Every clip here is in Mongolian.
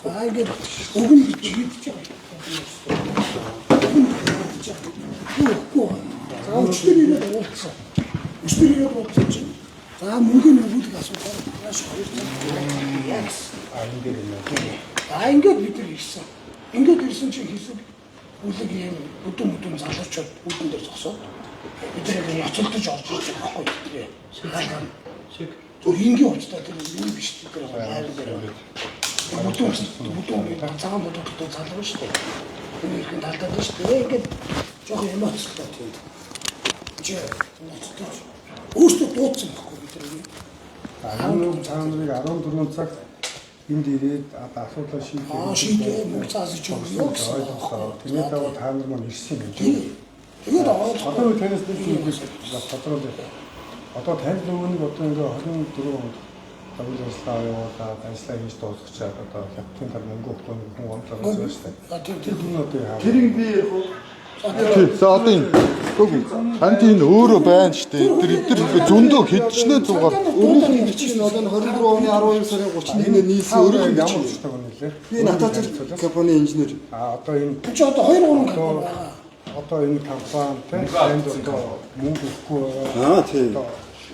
За, ингээд өгнө гэж хэлж байгаа. Өгнө гэж байгаа. Өгөхгүй. За, өчтөр ирээд уулзсан. Өчтөр ирээд уулзсан чинь за мөнгөний өгүүлэг асуулаар маш 2 цаг яа гэсэн. А, энэ дээр юм. За, ингээд бид нар ирсэн. Ингээд ирсэн чинь хэсэг бүлэг юм бүдүүн бүдүүн залуучууд үүдэн дээр зогсоод бид нар яг ноцолдож орж ирж байгаа байхгүй юу? Шиг. Зүр энгийн хувцтай, тэр юу биш, тэр хайран дээр байна. Бүдүүн бүдүүн цагаан бүдүүн дотор залуу шүү дээ. Энэ ихэн талдаад шүү дээ. Ингээд жоохон эмоцтой тийм. Чи ноцолдож өөртөө дуудсан байхгүй бид нар. Энэ та нарыг 14 цагт энд ирээд одоо асуудлаа шийдэх. Аа, шийдээ, мөнгө заасаж өгнө гэсэн. Ойлголоо. Тэгээд даваа та нар маань ирсэн юм Тийм. чинь. Тэгээд ороод Одоо би танаас нэг зүйл бас тодруулъя. Одоо танд нөгөө нэг одоо ингээ 24 онд үйл ажиллагаа явуулаад, ажиллаа хийж дуусгачаад одоо хятадын тал мөнгө өгөх нэг хүн онцлог байсан шүү дээ. А, тийм. Тэр хүн одоо яа? Тэрийг би ярих уу? Тий. За, одоо энэ үгүй танд энэ өөрөө байна шүү дээ. Эдгээр эдгээр зөндөө хэдчнээ зугаар Өөрийнх нь бичиг нь одоо 24 оны 12 сарын 31-нд нийлсэн өөрийнх нь ямар бичиг. учиртай хүн нэлээ? Би Натачер компани инженер. А, одоо энэ Чи одоо 2 3 компани байгаа. Одоо энэ компани те танд одоо мөнгө өгөхгүй байгаа. Аа, тийм. Одоо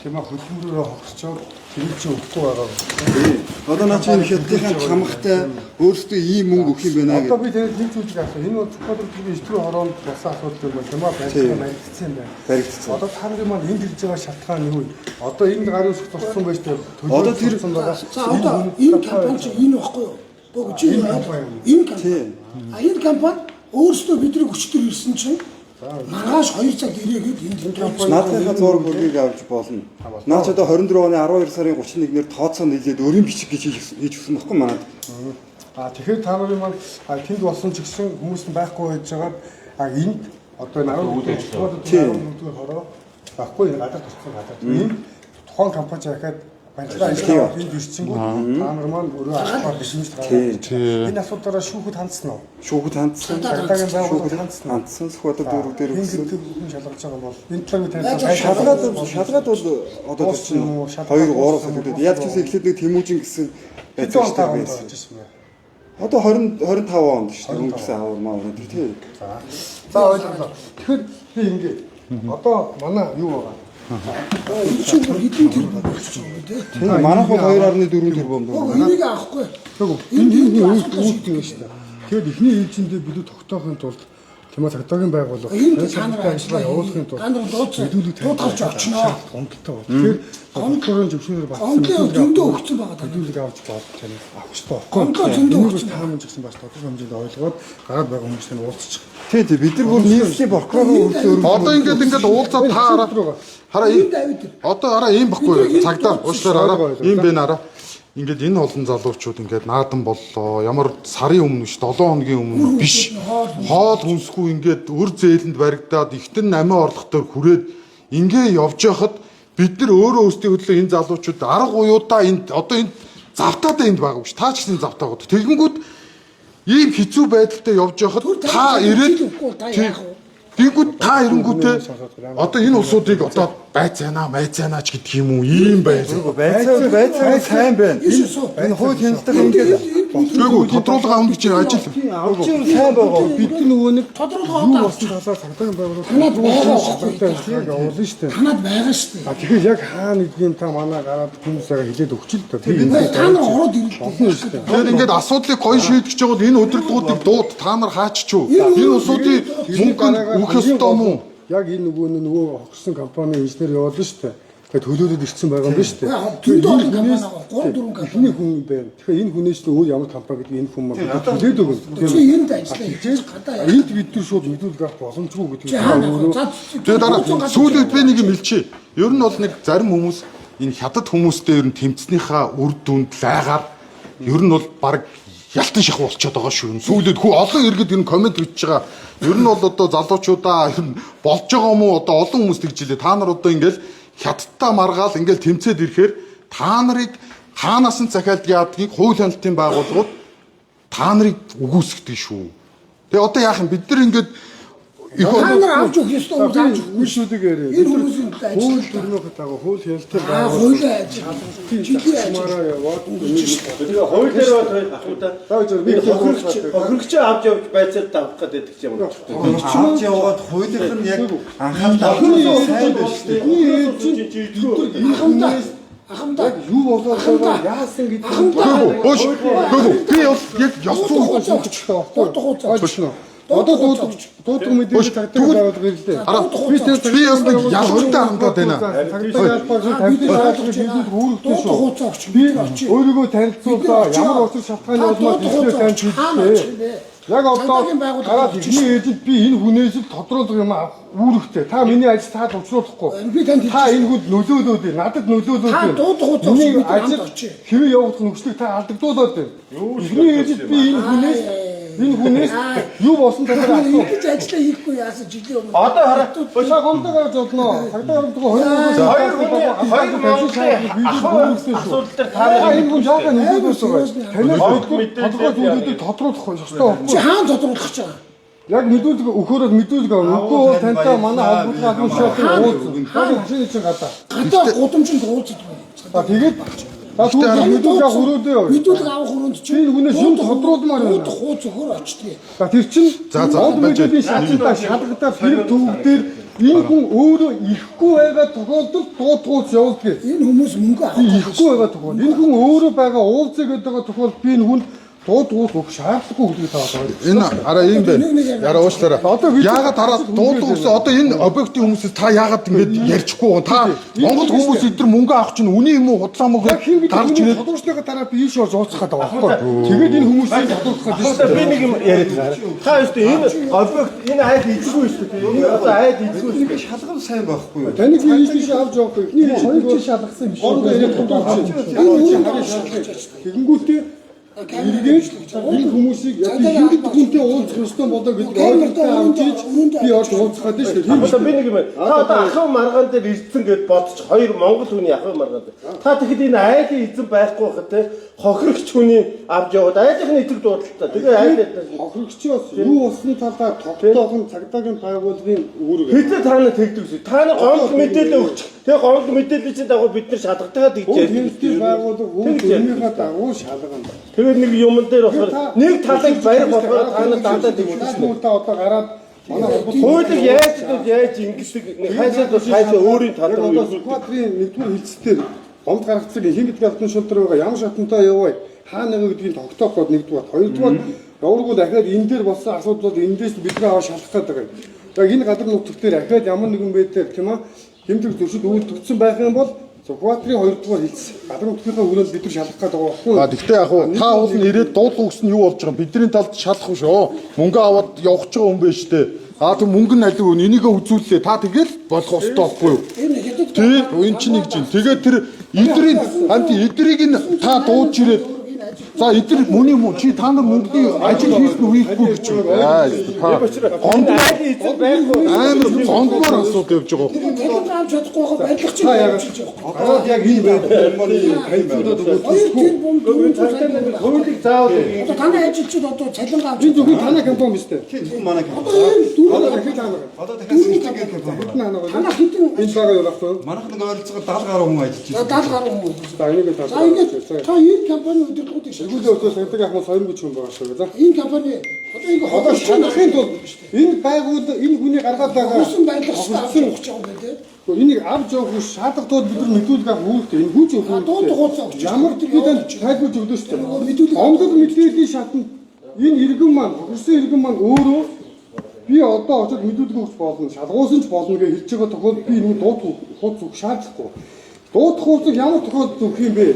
тийм ээ, хөдөлмөрөөрөө хогсчоод тэрийг чи өгөхгүй байгаа. Тийм. Одоо наа чи энэ хятадынхаа чамхтай өөрсдөө ийм мөнгө өгөх юм байна Одоо гэдэг. би тэгээд нэг зүйлийг асуу. Энэ бол зөвхөн 9 хороонд болсон асуудал юм байна. Тийм ээ, баригдсан баригдсан юм байна. Баригдсан. Одоо та нарын маань энд ирж байгаа шалтгаан юу вэ? Одоо энд гарын үсэг туссан байж тээ. Одоо тэр- байгаа. За, одоо энэ компани чи энэ баггүй юу? Бог чи Энэ компани юм. энэ компани. А, энэ компани өөрсдөө бидний өчтөр ирсэн чинь маргааш 2 цаг ирээгээд энд компани Наадхынхаа зураг хөргийг авч болно. Наа чи одоо 24 оны 12 сарын 31-нд тооцоо нийлээд өөрийн бичиг гэж хийж өгсөн байхгүй манад. А, тэгэхээр та нарын маань тэнд болсон ч гэсэн хүмүүс нь байхгүй байж байгаад энд одоо энэ 14 дэх хороо байхгүй, энэ гадар төрсэн гадар. Энд тухайн компани яхад барилгаа ажиллаа энд ирчихэнгүүт та нар маань өөрөө авах бишмж гаргаад. Энэ асуудлаараа шүүхэд хандсан уу? Шүүхэд хандсан. Цагдаагийн байгууллагад Шүүхэд хандсан уу? хандсан. Сүхбаатар дүүрэг дээр Энэ өгсөн. гэдэг хүн шалгаж байгаа бол энэ талаар би таньсан. Шалгаад бол одоо тэр чинь 2 3 сар гэдэг. Яг ч гэсэн эхлээд нэг Тэмүүжин гэсэн Хэдэн он та байсан. онд орж ирсэн бэ? Одоо 20 25 онд шүү дээ. Өнгөрсөн авар маа тэр тий. За. За, ойлголоо. Тэгэхээр би ингэ одоо манай юу байгаа? Энэ чинь бүр хэдэн тэрбум болчих юм бэ те? Тийм, манайх бол 2.4 тэрбум Бог дүү. энийг авахгүй. Тэгвэл Энэ энэ энэ энэ үүсдэг юм шүү дээ. Тэгэхээр эхний ээлжиндээ бид тогтоохын тулд тийм цагдаагийн байгууллага Энд та нар ажиллаа явуулахын тулд та нар дуудсан мэдүүлэг дуудгалж очноо. Гомдолтой бол. Тэгэхээр гомдлын зөвшөөрөл батсан. Гомдлын зөндөө өгсөн байгаа даа. Мэдүүлэг авч болж тань авах хэрэгтэй байхгүй. Гомдлоо зөндөө Энийг бас өгсөн. та мөн ч гэсэн бас тодорхой хэмжээнд ойлгоод гараад байгаа хүмүүстэй нь уулзчих. Тий, тий, бид нар бүр нийслэлийн прокурорын үйлдэл өргөж Одоо ингээд уулзаад та хараа хараа Энд авид. Одоо араа ийм баггүй цагдаа уушлаар араа ийм бэ нараа. Ингээд энэ олон залуучууд ингээд наадан боллоо. Ямар сарын өмнө биш, 7 хоногийн өмнө биш. Хоол хүнсгүй ингээд өр зээлэнд баригдаад ихтэн амиа орлохтоор хүрээд ингээ явж байхад бид нар өөрөө өөрсдийн хөдлөө энэ залуучууд арга уюудаа энд одоо энд завтаадаа энд байгаагүй ш. Та ч гэсэн завтаагүй. Тэгэнгүүт ийм хэцүү байдалтай явж байхад та ирээд өгөхгүй та яах вэ? Тэгэнгүүт та ирэнгүүтээ одоо энэ улсуудыг одоо байцаана, майцаана ч гэдэг юм уу ийм байл. Байцаа байцаа сайн байна. Ийш суу. Энэ хууль хяналтын ингээд Тэгээгүү тодруулга авах гэж ажил. авч юм сайн байгаа. Бид нөгөө нэг Тодруулга юу одоо болсон талаар цагдаагийн байгууллага Танад байгаа байхгүй. ажиллагааг явуулна шүү дээ. Танад байгаа шүү дээ. А, тэгэхээр яг хаана гэдгийг та манай гараад хүмүүсээ хэлээд өгч л доо. Би Та нар ороод ирэлтэй. шүү дээ. Тэгэхээр ингээд асуудлыг гоё шийдэж байгаа бол энэ удирдлагуудыг дууд та нар хаач чүү. Энэ улсуудын мөнгө нь өгөх ёстой юм уу? Яг энэ нөгөө хогсон компани инженер явуулна шүү дээ. Тэгээд төлөөлөд ирсэн байгаа юм биш үү? Зөндөө олон компани байгаа. 3 4 компани. Эхний хүн байна. Тэгэхээр энэ хүнээс нь өөр ямар компани гэдэг энэ хүн маань төлөөд өгнө. Чи энд ажиллаа хийж гадаа яах. Энд бид нар шууд мэдүүлэг авах боломжгүй гэдэг Чи хаана өөрөө вэ? За, Тэгээ дараа сүүлд би нэг юм хэлчихье. Ер нь бол нэг зарим хүмүүс энэ хятад хүмүүстэй ер нь тэмцснийхаа үр дүнд лайгаар ер нь бол баг ялтан шахуу болчиход байгаа шүү. Сүүлд хүү олон иргэд ер нь комент бичиж байгаа. Ер нь бол одоо залуучуудаа ер нь болж байгаа юм уу? Одоо олон хүмүүс тэгж илээ. Та нар одоо ингээл хятадтай маргаал ингээл тэмцээд ирэхээр та нарыг хаанаас нь захиалд яадгийг хууль хяналтын байгууллагууд та нарыг үгүйсгдэг шүү. Тэгээ одоо яах юм бид нар ингээд Их Та нар авч өгөх ёстой хүмүүс авч өгөх. Үйлшүүдийг яриа. Энэ хүмүүсийн төлөө Хууль ажиллах. дүрмийн дагуу хууль хяналтын Аа хуулиа ажил. Жилийн ажил. Чамаараа яваад Тэгээ хууль дээр бол ах уу да. За гэж би хохирогч авч явж байцаад давах гэдэг юм. Авч яваад хуулийнх нь яг анхаарал авах сайн байна шүү дээ. Эхний ээлжинд Ахамдаа. Ахамдаа. яг юу болоод байгаа яасан гэдэг Ахамдаа. Хөөш. Хөөе. Би бол яг ёс зүйн Дуудах хуцаа. Дуудах хуцаа. Ойлгоно. Одоо дуудах мэдээлэл цагдаа байгуулга ирлээ. Араа. Би бас нэг ялгартай хандаад байна. Цагдаа байгуулга тавьдаг шаардлагыг бидэнд үүрэгтэй Дуудах шүү. хуцаа өгч. Би өөрийгөө танилцууллаа. Ямар учир шалтгааны улмаас ишлээ сайн хэллээ. Яг одоо Цагдаагийн байгууллага гараад эхний ээлжинд би энэ хүнээс л тодруулах юм авах үүрэгтэй. Та миний ажил таад учруулахгүй. Би танд Та энэ хүнд нөлөөлөөд байна. Надад нөлөөлөөд Та байна. дуудах хуцаа өгч Миний бид нар ажил хамт очие. хэвээ явуулах нөхцөлийг та алдагдуулаад байна. Эхний ээлжинд би энэ хүнээс юу болсон талаар асуу. Ингэж ажиллаа хийхгүй яасан жилийн өмнө. Одоо хараа. Та гомдоо гарч болно. Цагдаа байгууллага Хоёр хүний хоёр Монголын ахуй асуудал дээр та Та нар энэ хүн яагаад нөлөөлөөс байгаа юм? Танаас Гомдол мэдгүй тодорхой зүйлүүдийг тодруулах ёстой байхгүй. Чи хаан тодруулах гэж байгаа? Яг мэдүүлэг өгөхөөрөө мэдүүлэг авна. Үгүй бол тантай манай холбоотой албан тушаалтын уулзсан. Та машины чинь гадаа. Гадаа гудамжинд уулздаг. За тэгээд за түүх мэдүүлэг авах өрөөдөө явъя. Мэдүүлэг авах өрөөнд чи Би энэ хүнээс юм тодруулмаар байна. Дуудах хууц өгөхөр очтгийг. За тэр чинь За, за, гол байж. мэдээллийн шатанда шалгадаад хэрэг төвөг дээр энэ хүн өөрөө ирэхгүй байгаа тохиолдолд дуудгуулс явуулдаг. Энэ хүмүүс мөнгө авах Ирэхгүй байгаа тохиолдолд энэ хүн өөрөө байгаа уулзъя гэдэг байгаа тохиолдолд би энэ хүнд дуудгуулс өгөх шаардлагагүй гэдгийг та одоо Энэ араа ийм байна. Яраа уушлаарай. Одоо бид- Яагаад хараад дуулах гэсэн одоо энэ объектын хүмүүсээс та яагаад ингэж ярьчихгүй байгаа? Та Монгол хүмүүс эдгээр мөнгө авах чинь үний юм уу худлаа мөнгө Яг хин гэдэг гарч хүний ирээд тодруулсныхаа дараа би ийш орж ууцах гэдэг байгаа байхгүй. Тэгээд энэ хүмүүсийг тодруулах гэдэг Одоо би нэг юм яриад байгаа. Та өөртөө энэ объект энэ айл эзгүй шүү дээ. Энэ одоо айл эзгүй шүү Ингээ шалгал сайн байхгүй юу? Таныг би ийш тийш авч явах. Эхний хоёр чи шалгасан юм шиг. Гол ирээд тодруулчих. Тэгэнгүүтээ эргээд энэ хүмүүсийг яг хин гэдэг хүнтэй уулзах ёстой болоо гэдэг ойлголттой авч ийж би орж уулзах гэдэг шүү дээ. Одоо би нэг юм. Та одоо ахын маргаан дээр ирсэн гэд бодчих хоёр монгол хүний ахын маргаан дээр. Та тэгэхэд энэ айлын эзэн байхгүй хэ те хохирогч хүний авч яваад айлынх нь эзэг дуудалтай. Тэгээ айл Хохирогчоос юу болсон талаар тогтоохон цагдаагийн байгууллагын үүрэг. Хэзээ та нар тэгдэг вэ? Та нар гомдол мэдээлэл өгчих. Тэгээ гомдол мэдээллийн чинь дагуу бид нар шалгадаг тэгж Хууль ярьдаг. хяналтын байгууллага хууль дүрмийнхаа дагуу шалгана. Тэгээд нэг юмн дээр болохоор нэг талыг барих болохоор та нар дандаа тэгдэг. Тэгвэл та одоо гараад манай холбоот Хуулийг яаж дүүд яаж ингэдэг нэг хайшаа дүү хайшаа өөрийн тал Яг руу одоо эргүүлдэг. Сүхбаатарын нэгдүгээр хэлцээр гомд гаргацсан хин гэдэг албан шудраг байгаа ямар шатантай яваа хаа нэг гэдгийг тогтоох гээд нэгдүгээр хоёрдугаар яваргуу дахиад энэ дээр болсон асуудал бол эндээс бидний аваа шалгах гээд байгаа юм. Яг энэ газар нутаг дээр дахиад ямар нэгэн байдлаар тийм ээ хэмжиг зөрчил үйлдэгдсэн байх юм бол Сүхбаатарын хоёрдугаар хэлц газар нутгийнхаа хүрээнд бид нар шалгах гээд байгаа байхгүй юу? А тэгтээ яг хуу та уул нь ирээд дуудлага өгсөн нь юу болж байгаа юм? Бидний талд шалах биш оо. Мөнгө аваад явах ч байгаа юм байна штэ. А тэг мөнгө нь алив өн энийгээ үзүүллээ. Та тэгэл болох ёстой байхгүй юу? Энэ хятад Тий, энэ чинь нэг чинь. Тэгээд тэр эдрийг хамт эдрийг нь та дууж ирээд за эдэр мөний мөн чи та нар мөнгөний ажил хийсэн үү хийхгүй гэж юм. Аа та гонд Айлын эзэн байхгүй. амар гондмор асуудал явж байгаа. Цалин авч чадахгүй байгаа барилга чинь явж байгаа. Гараад яг энэ байдлаар танилцуулаад өгөөд Хоёр тэрбум 400 сая төгрөг. Хуулийг заавал Одоо танай ажилчид одоо цалин авч энэ зөвхөн танай компани биз дээ. Тийм зөвхөн манай компани. Одоо энэ Одоо дөрөв дахиад танай. Одоо дахиад сэлтэг гэх компани. Хэдэн ханаа байна? танай хэдэн Энэ байгаа юу байхгүй юу? Манайх нэг ойролцоогоор 70 гаруй хүн ажиллаж За байна. 70 гаруй хүн. За энийг та. За ингээд та энэ компани удирдлагуудыг шалгах. Эргүүлээ өсөө сагдаг ахмад 20 гэж хүн байгаа шүү. За. Энэ компани одоо ингэ Одоо шалгахын тулд энэ байгууллага энэ хүний гаргаад байгаа хөрсөн барилгач авч явах гэж байгаа юм тий. Гэхдээ энийг авч явах үш шаардлагатай бол бид нар мэдүүлэг авах үүрэгтэй. Энэ хүн чинь А дуудах хуцаа өгч. Ямар би танд тайлбарж өглөө шүү дээ. Мэдүүлэг Гомдол мэдээллийн шатанд энэ иргэн маань хөрсөн иргэн маань өөрөө би одоо очиод мэдүүлэг өгч болно, шалгуулсан ч болно гэж хэлж байгаа тохиолдолд би энэ дуудах хууц өгөх шаардлагагүй. Дуудах хууцыг ямар тохиолдолд өгөх юм бэ?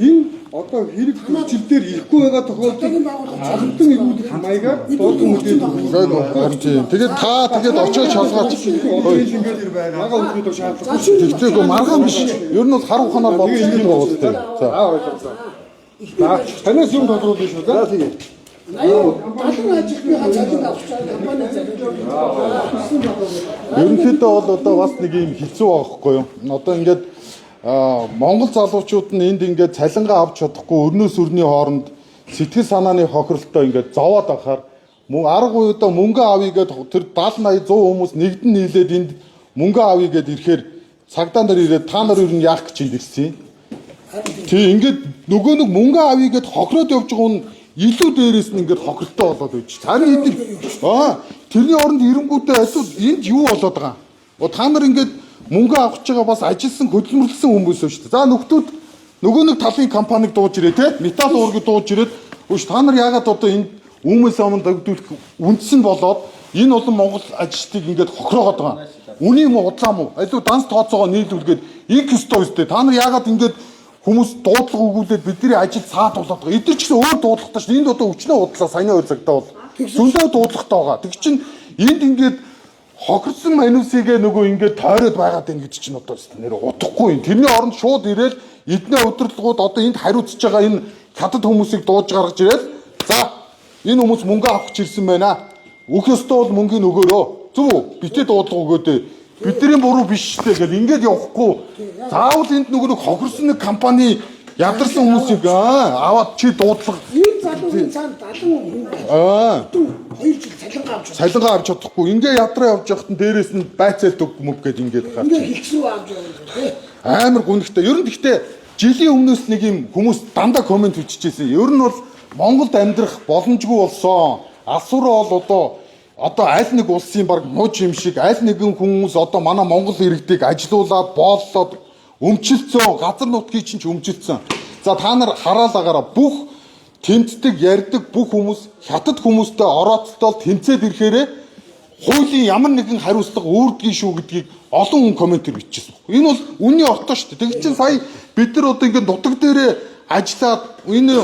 Энэ одоо хэрэг зөрчил дээр ирэхгүй байгаа тохиолдолд албан эргүүлэх маягаар дуудах мэдээлэл өгөх. Тийм. Тэгээд та тэгээд очиод шалгаач. Ингээд байгаа үлдээд шаардлагагүй. Тэгтээгүй маргаан биш. Ер нь бол хар ухаанаар бодсон юм байгаа үстэй. За. За ойлголоо. За танаас юм тодруулна шүү. За тэгээ. 80 70 ажилтныхаа цалин авах гэж байгаа компани цалин. Ерөнхийдөө бол одоо бас нэг юм хэцүү байгаа хгүй юу? Одоо ингээд Монгол залуучууд нь энд ингээд цалингаа авч чадахгүй өрнөөс өрний хооронд сэтгэл санааны хохиролтой ингээд зовоод байхаар Мөн арга уюудаа мөнгө авъя гэд тэр 70 80 100 хүмүүс нэгдэн нийлээд энд мөнгө авъя гэд ирэхээр цагдаа нар ирээд та нар ер нь яах гэж энд ирсэн юм? Тий, ингээд нөгөө нэг мөнгө авъя гэд хохироод явж байгаа хүн илүү дээрээс нь ингээд хохиролтой болоод байж. Харин энд тэрний оронд эренгүүтээ аль энд юу болоод байгаа юм? Та нар ингээд мөнгө авах гэж байгаа бас ажилласан хөдөлмөрлөсөн хүмүүс шүү дээ. За нөхдүүд нөгөө нэг талын компаниг дууж ирээ те. Металл уургийг дууж ирээд өш та нар яагаад одоо энд өмнөөс өмнө дөгдүүлэх үндсэн болоод энэ олон Монгол ажилчдыг ингээд хохироогод байгаа. Үний юм уу удлаа мó? Алив данс тооцоогоо нийлүүлгээд их ёстой үстэй. Та нар яагаад ингээд хүмүүс дуудлага өгүүлээд бидний ажил цаад болоод байгаа. Эдгээр ч гэсэн өөр дуудлагатай шүү. Энд одоо өчнөө удлаа саяны хоёр цагтаа бол зөндөө дуудлагатай байгаа. Тэг чин энд ингээд хохирсон манусыгээ нөгөө ингээд тойроод байгаад байна гэж чинь одоо нэр удахгүй юм. Тэрний оронд шууд ирээл эдний удирдлагууд одоо энд хариуцж байгаа энэ хятад хүмүүсийг дууж гаргаж ирээл за энэ хүмүүс мөнгө авах гэж ирсэн байна. Өөх ёстой бол мөнгийг өгөөрөө. Зөв үү? Битээ дуудлага өгөөдөө. Бидний буруу биш штэ гэл ингээд явахгүй. Заавал энд нөгөө нэг хохирсон нэг компани ядарсан хүмүүсийг аваад чи дуудлага Энэ залуугийн цаана 70 хүн аа 2 жил цалингаа авч чадсан. цалингаа авч чадахгүй. Ингээ ядраа явж явахад нь дээрээс нь байцаалт өг мөг гэд ингээд гарч. Ингээ хэлсэн авч яваа тий. Амар гүнхтэй. Ер нь гэхдээ жилийн өмнөөс нэг юм хүмүүс дандаа комент биччихсэн. Ер нь бол Монголд амьдрах боломжгүй болсон. Алсуураа бол одоо аль нэг улсын баг мууч юм шиг аль нэгэн хүмүүс одоо манай Монгол иргэдийг ажилуулад бооллоод өмчилсөн газар нутгийг чинь ч өмчилсөн. За та нар хараал агаараа бүх тэмцдэг ярьдаг бүх хүмүүс хятад хүмүүстэй орооцолтол тэмцээд ирэхээрээ хуулийн ямар нэгэн хариуцлага үүрдгийг шүү гэдгийг олон хүн комментээр биччихсэн байхгүй. Энэ бол үнний ортой шүү дээ. Тэг чинь сая бид нар одоо ингээд нутаг дээрээ ажиллаад энэ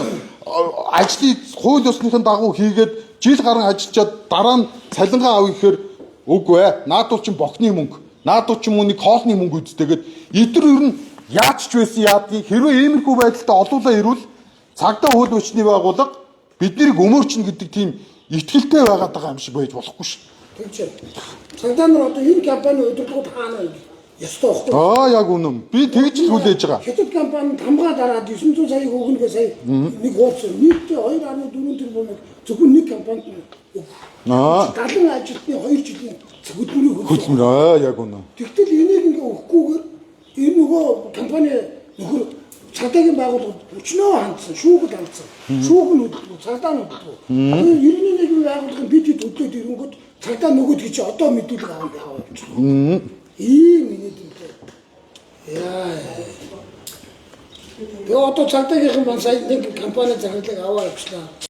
ажлыг хууль ёсныхын дагуу хийгээд жил гарan ажиллачаад дараа нь цалингаа авъя гэхээр үгүй ээ. Наадвал чинь бохны мөнгө, наадвал чинь мөнийг хоолны мөнгө үздэггээд эдгээр ер нь яаж ч байсан яадгийг хэрвээ иймэрхүү байдалтай олуулаа ирвэл цагдаа хууль хүчний байгууллага биднийг өмөрчнө гэдэг тийм итгэлтэй байгаад байгаа юм шиг байж болохгүй шүү. Тэгж. Цагдаа нар одоо энэ компани удирдлагууд хаана вэ? Ёстой байхгүй. Аа яг үнэн. Би тэгж л хүлээж байгаа. Хятад компани тамгаа дараад 900 саяыг өгнө гэ сая нэг хуудсан. Нийтдээ 2.4 тэрбумыг зөвхөн нэг компанид өгөх. Аа 70 ажилтны 2 жилийн хөдөлмөрийг хөдөлмөр аа яг үнэн. Тэгтэл энийг ингээ өгөхгүйгээр энэ нөгөө компани нөхөр цагдаагийн байгууллагад өчнөө хандсан, шүүхэд хандсан. Шүүх нь хөдөлгөө, цагдаа нь хөдөлгөө. Энэ 91 байгууллагын бид хэд хөдлөөд ирэнгүүт цагдаа нөгөөд чи одоо мэдүүлэг авах яваа явж байгаа. Ийм инээдэмтэй. Яа. Тэгээ одоо цагдаагийнхан маань сая нэг компани захирлыг аваа явуулчлаа.